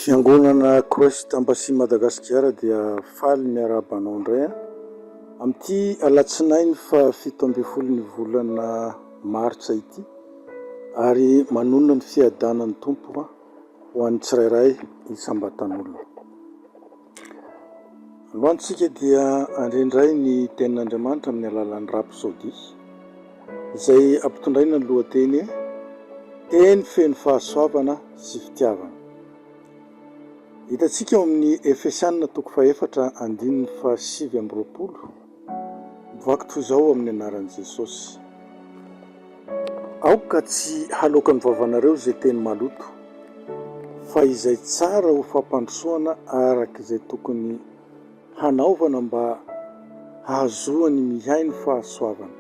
Fiangonana Christ Embassy Madagasikara dia faly miarahaba anao indray amin'ity alatsinainy faha 17 ny volana martsa ity ary manonona ny fiadanan'ny Tompo ho an'ny tsirairay isam-batan'olona. Androany isika dia handre indray ny tenin'Andriamanitra amin'ny alalan'ny Rapsodie izay ampitondraina ny lohateny hoe Teny feno fahasoavana sy fitiavana. Hitantsika ao amin'ny Efesiana toko fahefatra andininy faha-29, mivaky toy izao amin'ny anaran'i Jesosy. Aoka tsy haloakan'ny vavanareo izay teny maloto, fa izay tsara ho fampandrosoana araka izay tokony hanaovana mba hahazoany mihaino fahasoavana.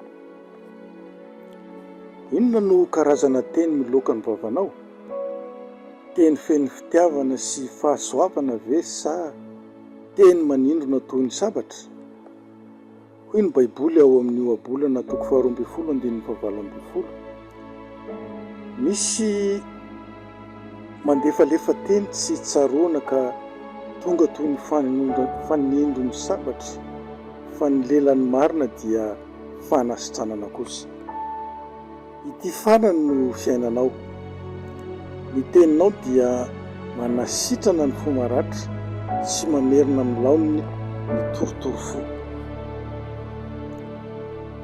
Inona no karazana teny miloaka ny vavanao? Teny feno fitiavana sy fahasoavana ve sa teny manindrona toy ny sabatra? Hoy ny Baiboly ao amin'ny Ohabolana toko faharoa ambin'ny folo andininy fahavalo ambin'ny folo, Misy mandefalefa teny tsy tsaroana ka tonga toy ny fanindron'ny sabatra, fa ny lelan'ny marina dia fanasitranana kosa. Ity farany no fiainanao. Ny teninao dia manasitrana ny fo maratra sy mamerina amin'ny laoniny ny torotoro fo.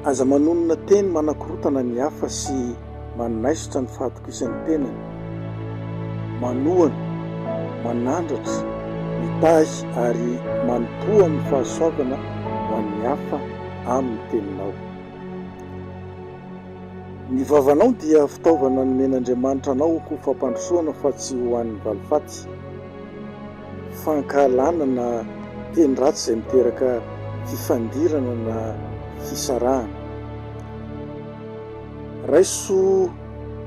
Aza manonona teny manakorontana ny hafa sy manaisotra ny fahatokisan'ny tenany. Manohana, manandratra, mitahy ary manompoa amin'ny fahasoavana ho an'ny hafa amin'ny teninao. Ny vavanao dia fitaovana nomen'Andriamanitra anao ho fampandrosoana fa tsy ho an'ny valifaty, fankahalana na teny ratsy izay miteraka fifandirana na fisarahana. Raiso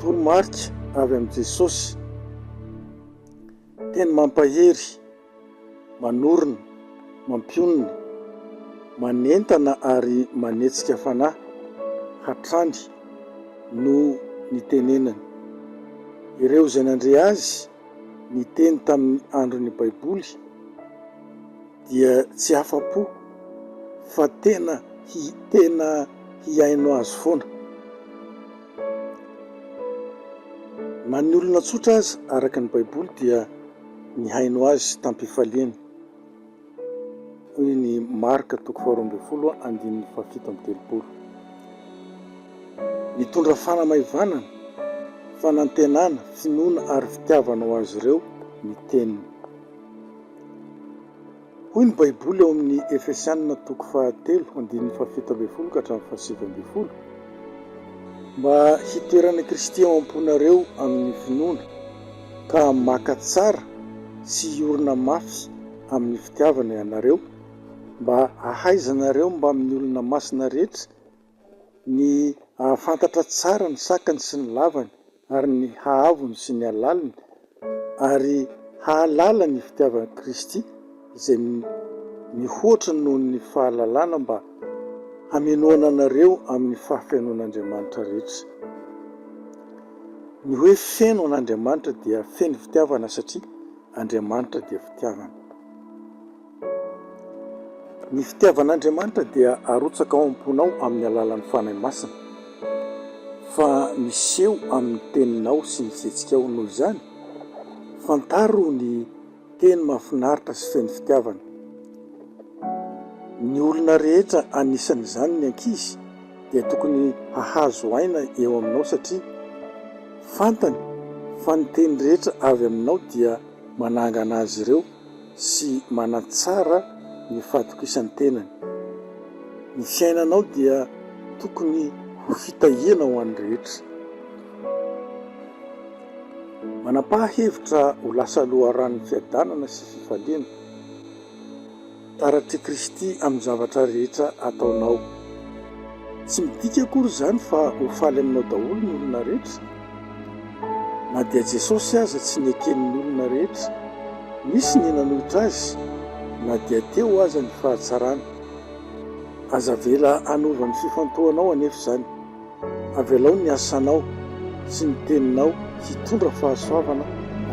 toromarika avy amin'i Jesosy, teny mampahery. manorina, mampionona, manentana ary manetsika fanahy hatrany no nitenenany. Ireo izay nandre azy niteny tamin'ny andron'ny Baiboly dia tsy afa-po fa tena tena hihaino azy foana. Na ny olona tsotra aza, araka ny Baiboly, dia nihaino azy tam-pifaliana, hoy ny Marka toko faharoa ambin'ny folo andininy fahafito amby telopolo. Nitondra fanamaivanana, fanantenana, finoana ary fitiavana ho azy ireo ny teniny. Hoy ny Baiboly ao amin'ny Efesianina toko fahatelo andininy fahafito ambin'ny folo ka hatramin'ny fahasivy ambin'ny folo, Mba hitoeran'i Kristy ao am-ponareo amin'ny finoana, ka maka tsara sy hiorina mafy amin'ny fitiavana ianareo, mba hahaizanareo mbamin'ny olona masina rehetra ny hahafantatra tsara ny sakany sy ny lavany ary ny haavony sy ny halaliny, ary hahalala ny fitiavan'i Kristy izay mihoatra noho ny fahalalana mba hamenoana anareo amin'ny fahafenoan'Andriamanitra rehetra. Ny hoe feno an'Andriamanitra dia feno fitiavana satria Andriamanitra dia fitiavana. Ny fitiavan'Andriamanitra dia arotsaka ao am-ponao amin'ny alalan'ny Fanahy Masina, fa miseho amin'ny teninao sy ny fihetsikao. Noho izany, fantaro ny teny mahafinaritra sy feno fitiavana. Ny olona rehetra, anisan'izany ny ankizy, dia tokony hahazo aina eo aminao satria fantany fa ny teny rehetra avy aminao dia manangana azy ireo sy manatsara ny fahatokisan'ny tenany. Ny fiainanao dia tokony ho fitahiana ho an'ny rehetra. Manapaha hevitra ho lasa loharanon'ny fiadanana sy fifaliana. Taratr'i Kristy amin'ny zavatra rehetra ataonao. Tsy midika akory izany fa ho faly aminao daholo ny olona rehetra. Na dia Jesosy aza tsy neken'ny olona rehetra. Nisy ny nanohitra azy na dia teo aza ny fahatsarany. Aza avela hanova ny fifantohanao anefa izany. Avelao ny asanao sy ny teninao hitondra fahasoavana.